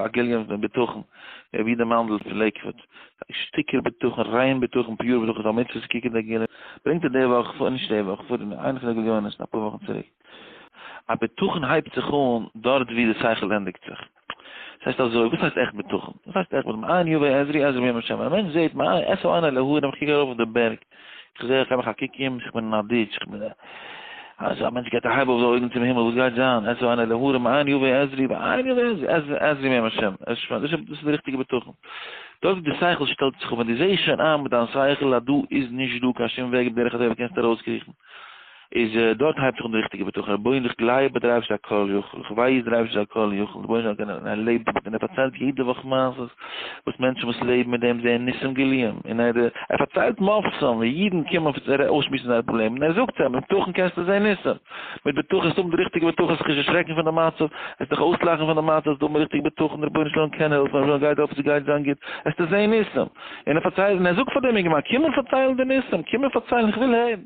א גליון פון בטחון, רבי יודא מאנדל פון לעיקוואד, שטיקער בטחון, ריין בטחון, pure בטחון, ס'איז א מצוה צו קוקן די גליון, ברענגט ער די וואך, נישט די וואך, פאר איינע פון די גליונות, אפאר וואכן צוריק, א בטחון הייבט זיך אן דארט ווי די שכל ענדיגט זיך. דאס הייסט אזוי, וואס הייסט עכט בטחון? וואס הייסט עכט בטחון? מאין יבא עזרי עזרי מעם השם. א מענטש זעט, מאין אשא עיני אל ההרים, איך קוק ארויף אויף די בערג, איך זע, איך געב מיך א קוק אום, איך בין אין א ditch, איך בין אז א מענטש געבט א הייב אויף די אויגן צום הימל, וואס גייט זיין? אשא עיני אל ההרים, מאין יבא עזרי, מאין יבא עזרי, עזרי מעם השם. דאס איז די ריכטיגע בטחון. דארט ווי די שכל שטעלט זיך אפ, ווען דו זעסט שוין איין מיט דיין שכל אז דא איז נישט דא קיין שום וועג בדרך הטבע קענסטו ארויסקריכן, איז דארט הייבט זיך אן די ריכטיגע בטחון, רבונו איך גלייב אז דער אייבערשטער איז א כל יכול, איך ווייס דער אייבערשטער איז א כל יכול, רבונו של עולם ער לעבט דערמיט און ער פארציילט יעדע וואך מעשות וואס מענטשן וואס לעבן מיט דעם זעען ניסים גלויים, און ער ער פארציילט מופתים ווי אידן קומען אויסשמועסן זייערע פראבלעמען, און ער זאגט זיי מיט בטחון קענסטו זען ניסים, מיט בטחון זאלסטו האבן די ריכטיגע בטחון זיך נישט דערשרעקן פון די מצב, עסט דיך אויסלאכן פון די מצב, זאלסט האבן די ריכטיגע בטחון, רבונו של עולם קען העלפן, רבונו של עולם גייט העלפן ס'גייט זיין גוט, עסטו זען ניסים, און ער פארציילט און ער זאגט פאר דעם אינגערמאן קום און פארצייל די ניסים, קום און פארצייל איך וויל הערן.